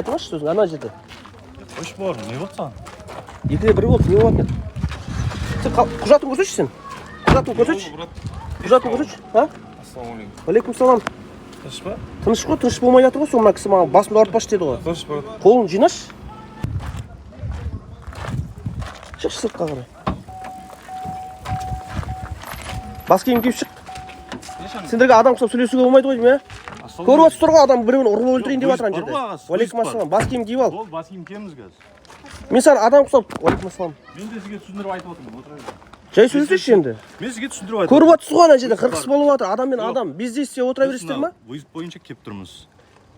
Айтыңызшы сөзін ана жерде. Қойшы, бауырым, не болды саған? Екіде бір болды, не болатын еді? Сен құжатын көрсетші сен. Құжатын көрсетші. Құжатын көрсетші. А? Ассалаумағалейкум. Алейкум салам. Тыныш па? Тыныш қой, тыныш болмай жатыр ғой сол мына кісі маған басымды ауыртпашы деді ғой. Тыныш, брат. Қолын жинашы. Шықшы сыртқа қарай. Бас киім киіп шық. Сендерге адам құсап сөйлесуге болмайды ғой деймін, ә? Көріп отырсыздар ғой, адам біреуін ұрып өлтірейін деп жатыр ана жерде. Бар ғой, ағасы, Уалейкум вызов бар. ассалам. Бас киім киіп ал. Болды, бас киім киеміз қазір. Мен саған адам құсап, уалейкум ассалам. Мен де сізге түсіндіріп айтып отырмын, отыра бер. Жай сөйлесейші енді. Мен сізге түсіндіріп айтып Көріп отырсыз ғой, ана жерде Вызов қырқыс бар. болып жатыр, адам мен Жоқ. адам. Бездействие отыра бересіздер ма? Вызов бойынша келіп тұрмыз.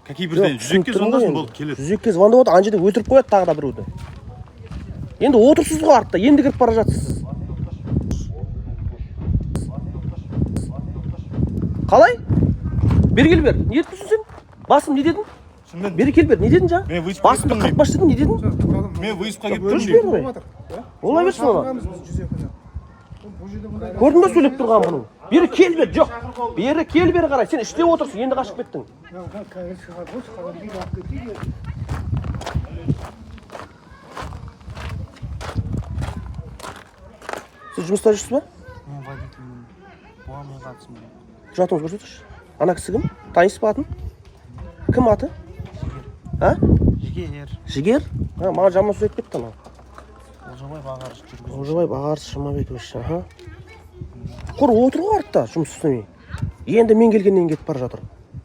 Какие Жоқ, бірден түсініп 102-ге тұрмын ғой звондасын, енді. болды, келеді. 102-ге звондап отыр, ана жерде өлтіріп қояды тағы да біреуді. Енді отырсыз ғой артта, енді кіріп бара жатсыз. Қалай? Бері кел бер. Не етіп тұрсың сен? Басым не дедің? Түсінбедім. Бері кел бер. Не дедің жаңа? Мен вызовқа Басымды келіп тұрмын. қырықпашы дедің, не дедің? Мен вызовқа келіп Тұршы тұрмын деймін. бері қарай. Олай берсін оны. Бұл жерде бұндай Көрдің ба сөйлеп тұрған бұның? Бері кел бер, жоқ. Бері кел бері қарай. Сен іште отырсың, енді қашып кеттің. Қазір шығады ғой, шығады дейді, алып кетейік. Сіз жұмыста жүрсіз ба? Мен водительмін. Бұған мен қатысым жоқ. Құжатыңызды көрсетіңізші. Ана кісі кім? Танисыз ба атын? Кім аты? А? Жігер. Жігер? А, маған жаман сөз айтып кетті анау. Олжабаев ағарыш жүргізуші. Олжабаев Ағарыс Жұмабекович, аха. Құр отыр ғой артта жұмыс істемей. Енді мен келгеннен кетіп бара жатыр.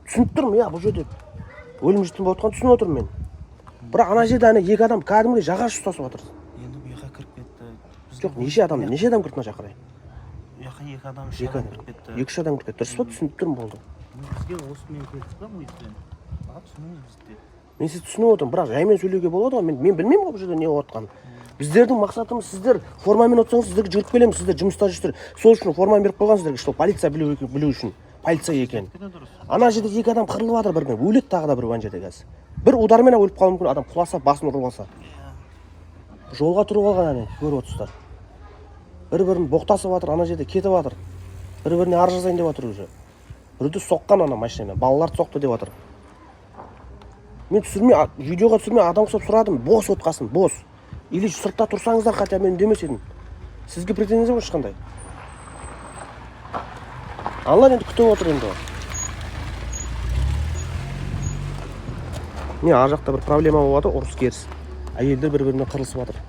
Түсініп тұрмын, иә, бұл жерде өлім жітім болып жатқанын түсініп отырмын мен. Бірақ ана жерде ана екі адам кәдімгідей жаға ұстасып жатыр. Енді бұл жаққа кіріп кетті. Біздің Жоқ, неше адам, неше адам кірді мына жаққа қарай? Бұл жаққа екі адам, үш Екі адам адам. кіріп кетті. Екі үш адам кіріп кетті. Дұрыс па? Түсініп тұрмын, болды. Бізге осымен келдік па выездбен? Аға, түсініңіз бізді. Мен сізді түсініп отырмын, бірақ жаймен сөйлеуге болады ғой. Мен білмеймін ғой бұл жерде не болып жатқанын. Біздердің мақсатымыз, сіздер формамен отырсаңыз, сіздерге жүгіріп келеміз, сіздер жұмыста жүрсіздер. Сол үшін форманы беріп қойған сіздерге, чтобы полиция білу үшін. Полиция екен. Де дұрыс. Ана жерде екі адам қырылып жатыр бір-біріне. Өледі тағы да біреу ана жерде қазір. Бір удармен ақ өліп қалуы мүмкін, адам құласа, басын ұрып алса. Жолға тұрып алған әне, көріп отырсыздар. Бір-бірін боқтасып жатыр, ана жерде кетіп жатыр. Бір-біріне арыз жазайын деп жатыр уже. Біреуді соққан ана машинамен, балаларды соқты деп жатыр. Мен түсірмей, видеоға түсірмей адам құсап сұрадым, бос отқасын, бос. Или сыртта тұрсаңыздар хотя мен үндемес едім. Сізге претензия жоқ ешқандай. Аналар енді күтіп отыр енді. Не, ар жақта бір проблема болып жатыр, ұрыс керіс. Әйелдер бір біріне қырылысып жатыр.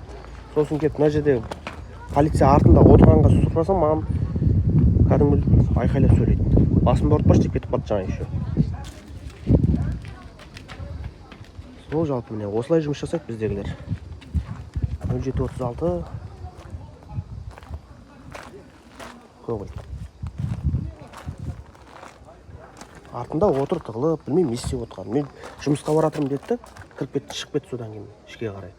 Сосын келіп мына жерде полиция артында отырғанға сұрасам, маған кәдімгі айқайлап сөйлейді. Басымды ауыртпашы деп кетіп қалды жаңа еще. Сол жалпы міне осылай жұмыс жасайды біздегілер. 07:36 көңіл. Артында отыр тығылып, білмеймін не істеп отырғанын. Мен жұмысқа баратырмын деді де, кіріп кетті, шығып кетті содан кейін ішке қарай.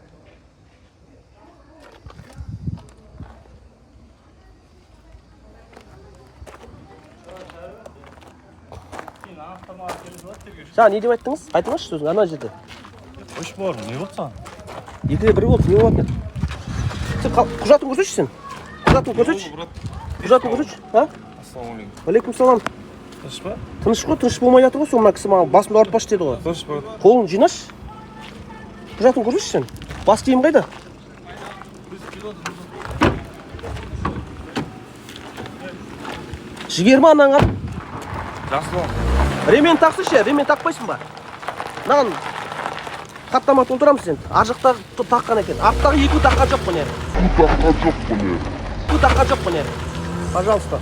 Жаңа не деп айттыңыз? Айтыңызшы сөзін ана жерде. Қойшы, бауырым, не болды саған? Екіде бір болды, не болатын еді? Сен құжатын көрсетші сен. Құжатын көрсетші. Брат. Құжатын көрсетші. А? Ассалаумағалейкум. Алейкум салам. Тыныш па? Тыныш қой, тыныш болмай жатыр ғой сол мына кісі маған басымды ауыртпашы деді ғой. Тыныш, брат. Қолын жинашы. Құжатын көрсетші сен. Бас киім қайда? Жігер ма анаң аты? Жасұлан. Ремень тақсыншы, ремень тақпайсың ба? Мынаған хаттама толтырамыз енді. Ар жақта таққан екен. Арттағы екеуі таққан жоқ міне. Таққан жоқ міне. Таққан жоқ міне. Пожалуйста.